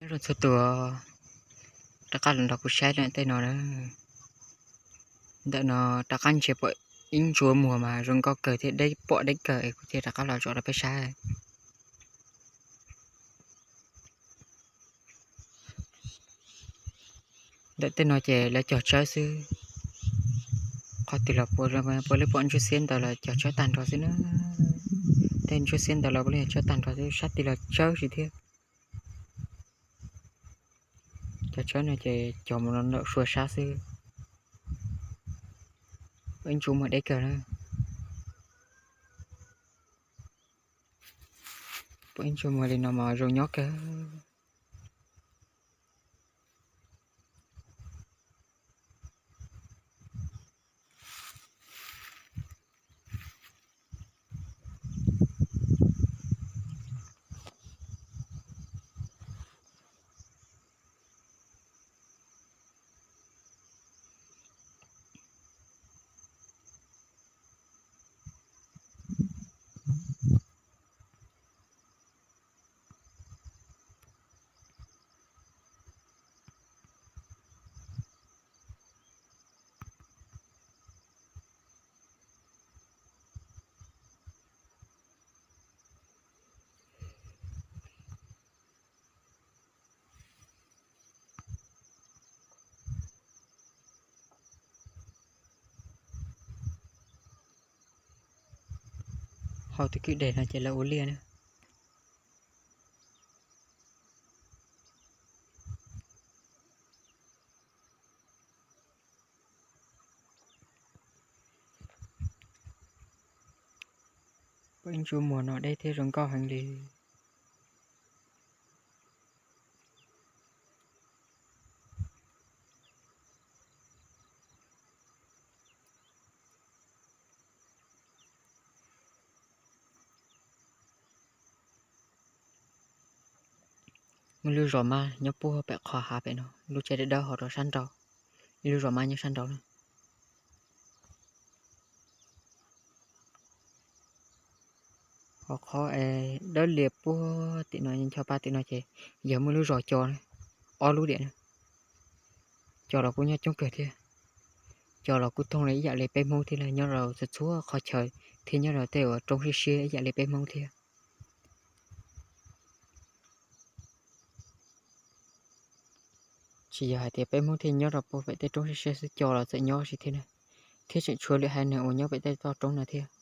Txhua tus rov qab los nrog kuv saib lawm tej no na. Ntawm no rov qab ntsia pom ib ntsuav muag mas zoo nkauj kawg thiab deb pom deb kawg es kuv thiaj rov qab los tsom rau peb saib. Ntawm tej no ces lawv cog tsawb xwb. Qhov twg los puav leej pom ntsuab xiab ntawd los cog tsawb tag nrho xwb na. Tej ntsuab xiab ntawd los puav leej yog tsawb tag nrho xwb, sab tid los tsawb xwb thiab. Cov tsawb no ces cog mus no ntawm sua sab xwb. Ib ntsuav muag deb kawg na. Pom ib ntsuav muag li no mas zoo nyob kawg. Hauv tus kwj deg no ces lawv ua liaj na. Pom ib ntsuav muag no deb thiab zoo nkauj heev li. Muaj lub zos mab nyob puag pem qhov hav pem no, lub tsev dawb dawb ho rau sab nraud, ib lub zos mab nyob sab nraud na. Ho qhov dawb lias puag tim no ncho pab tim no ces yog muaj lub zos co na, ob lub diam na. Co los kuj nyob coob kawg thiab. Co los kuj thooj li ib yam li peb Hmoob thiab na, nyob rau txhua txhua qhov chaw thiab nyob rau tej uas roob siab siab ib yam li peb Hmoob thiab. Tsis yog hais tias peb Hmoob thiaj nyob rau puag pem tej roob siab siab xwb, co los txawm nyob si thiab na, thiab tseem tshuav lwm haiv neeg uas nyob pem tej toj roob no thiab.